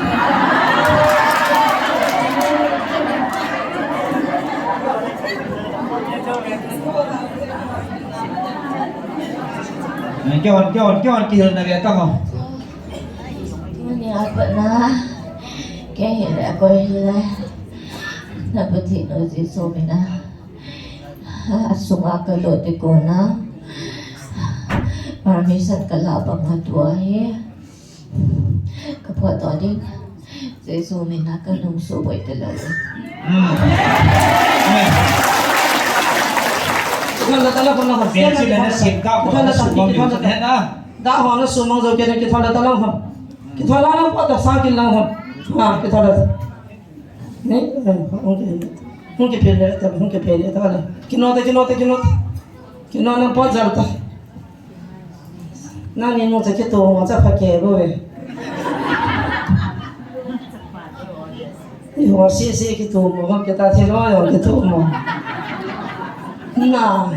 Kihon, kihon, kihon, kihil na ve tang o. Tuni a pat na, kei hi le, koi hi le. Na Pathen u Jesu min a. A sunga ka lut ding kona, permission ka lah banga tua hi ka phot doh ding. Jesu min a ka lungsuh boi talou. Hmm. Amen. Kithon la tala kona ho. Amen. Kithon la tala kona ho. Kithon la tala kona ho. Da ho na sumang jo kena kithon la tala ho. Kithola nang pot ta, sang kin lang hon. Ha, kithola. Ni, eh, hung ki, hung ki pin le, ta, hung ki pin le, ta le. Kino ta, kino ta, kino ta. Kino nang pot jal ta. Nang ni nung cha kitomo cha pha ke bo ve. Iho sese kitomo, hom kita thilo ho kitomo. Na.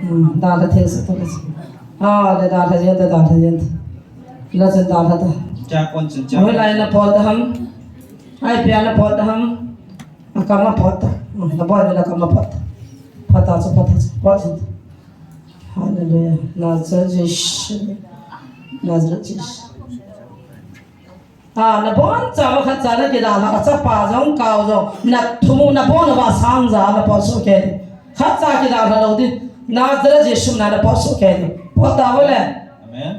Hmm, da da thil sa to. Ah, da da da yen, da da da yen. La chen da da da. Cha kon chen cha. Hoi lai na pot ham. Ai pia na pot ham. Akam a pot. Hmm, na boy na kam a pot. Pot a chu pot a chu. Pot. Hallelujah. Nazareth Jesu. Nazareth Jesu. A, nabonchauva khatcha nakidalha, achapa jong, kau jong, nathumu, nabonchauva sangja napot soh kei ding. Khatcha kidalha lou ding. Nazareth Jesu mina napot soh kei ding. Pot tauvo le. Amen.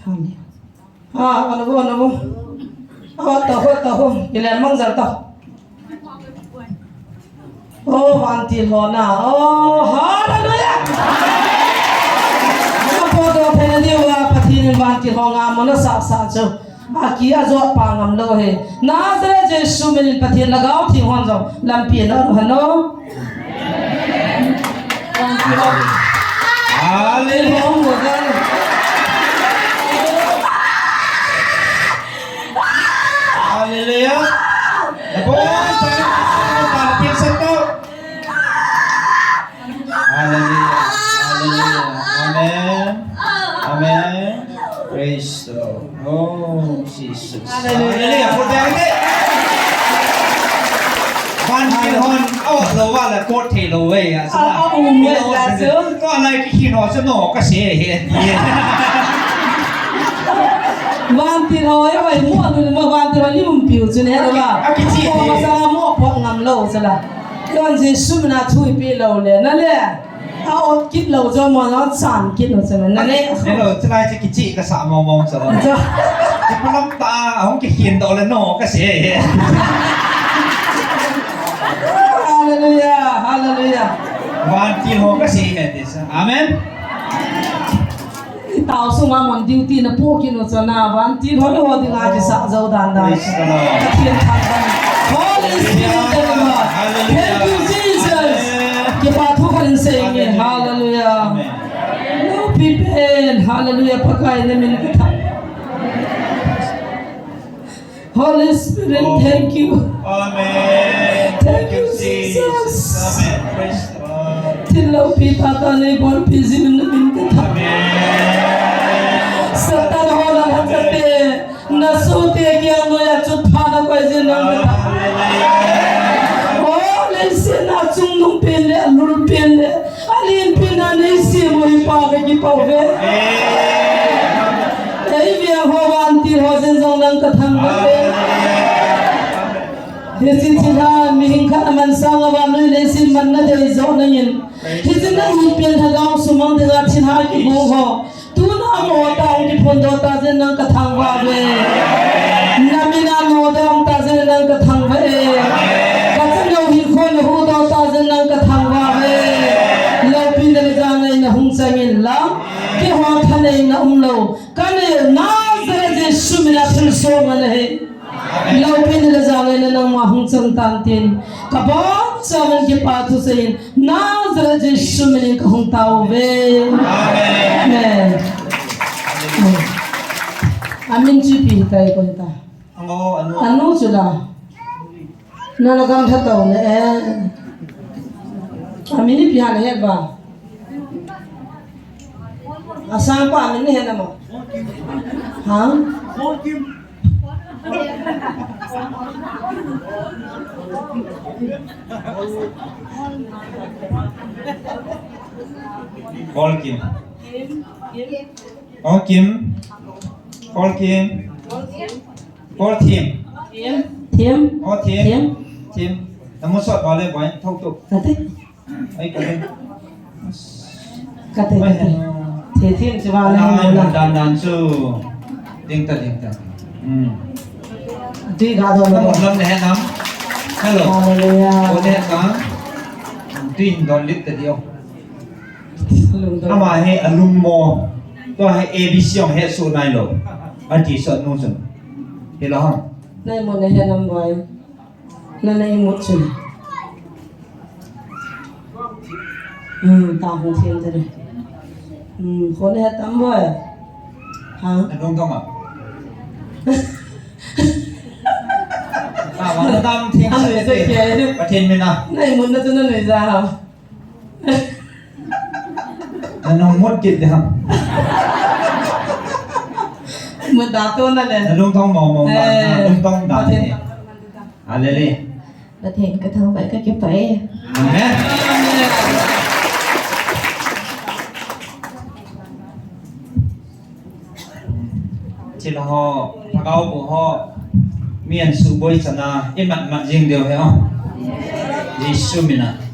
Amen. A, anavu, anavu. A, taho, taho. Kilen mang jal ta. Oh, vantil ho na. Oh, hallelujah. Kapo to phena diuva, Pathen in vantil ho ngam mona sasa chu. Aki ajot pa ngam lou he. Nazareth Jesu minin Pathen Lhagao Theng hon jong lampi na hano. Hallelujah. Hallelujah. Hallelujah. Hallelujah. Hallelujah. Amen. Amen. Praise the Lord. Oh, Jesus. Hallelujah. Hallelujah. Vantil hon, a ot lou va le kot thei lou ve a. A, a, um, yes, that's true. Ko lai ki hin ho se no ka se he. Vantil ho, e vai mu anu ma vantil ho ni um piu chu ne la. A ki chi. Ko ma sa mo pot ngam lou chu la. Kon Jesu mina thui pi lou le na le. A ot kit lou jo mo na chan kit lou chu na le. Hello, chulai chu kichi ka sa mo mo chu. Chu. Kipalam ta, hung kikhin doh le no ka se. Hallelujah, hallelujah. Vantil ho ka se he ti sa. Amen. Itao sunga mon duty na po kinu chana vantil ho ho dinga kisa jo dan dan. Praise the Lord. Pathen thangvah. Holy Spirit of God. Hallelujah. Thank you, Jesus. Amen. Kipa thu khat in seinge. Hallelujah. Hallelujah. Amen. Loupi pen. Hallelujah. Pakai na min ka thang. Holy Spirit, oh, thank you. Amen. Thank you, Jesus. Amen. Praise the Lord. Thil loupi tah tah neibolpi jing in na min ka thang. Amen. Satan ho na lhachate, na sohte kiang noiya chutpha na koi jing in na min ka thang. Hallelujah. Oh, leiset a chungnung pen le, alul pen le, alen pen a neisem u hi Pa ka kipah uve. Amen. Ei veng ho vantil ho jeng jong nang ka thangvah e. Hiche thilha mihing khat aman sang a vannoi leiset manna dei joh nangin. Hiche na itpen lhagao sumang dinga thilha kigong ho. Tuna mo tah hung kiphondoh tah jeh in nang ka thangvah uve. Na min a nodoh tah jeh in nang ka thangvah e. Ka chanu hinkho na huhdoh tah jeh in nang ka thangvah uve. Loupina le jangaina hung chang in lang. Keiho thaneina umlou. Ka nei Nazareth Jesu min a thilsoh ngen ahi. Loupina le jangaina nangma hung chang tan tin. Ka boncha min kipa thusei in. Nazareth Jesu min in ka hung tao uve. Amen. Amen. Amin chu ipi hitai koi ta. Anu, anu. Anu chu la. Na la gam tha tao le. Amin ipi ham na het ba. Asang pa amin na het na mo. Ha? Paul Kim. Paul Kim. Paul Kim. Paul Thim. Thim. Paul Thim. Thim. Thim. Namu sot ba le bai thok tu. Ati. Ai, ka le. Kate, kate. Thethim chu vale. Ai, dan dan chu. Ding ta, ding ta. Hmm. Tui ga don. Namu lam ne nam. Hello. Hallelujah. Ko ne ka. Tui don lit ta dio. Lungdon. Ama hi alungmo. Tua hi A B C jong hesoh nailou. Ati sot nu chun. Hilou ham. Nai mun na he nam boi. Na nai mun chun. Hmm, ta hung thim ta re. Hmm, khon he tam boi. Ha? Na dong tong a. Ta wa na tam thim sa te. Pathen mina. Nai mun na chun na nui ja ha. Na nung mut kit ding ham. Mut da to na le. Na lung tong mo mo ma, na lung tong da ni. Hallelujah. Pathen ka thangvah ka kipah e. Amen. Thil ho, lhagao bu ho, mi an suboi chana, i mat mat jing deu he o. Jesu mina.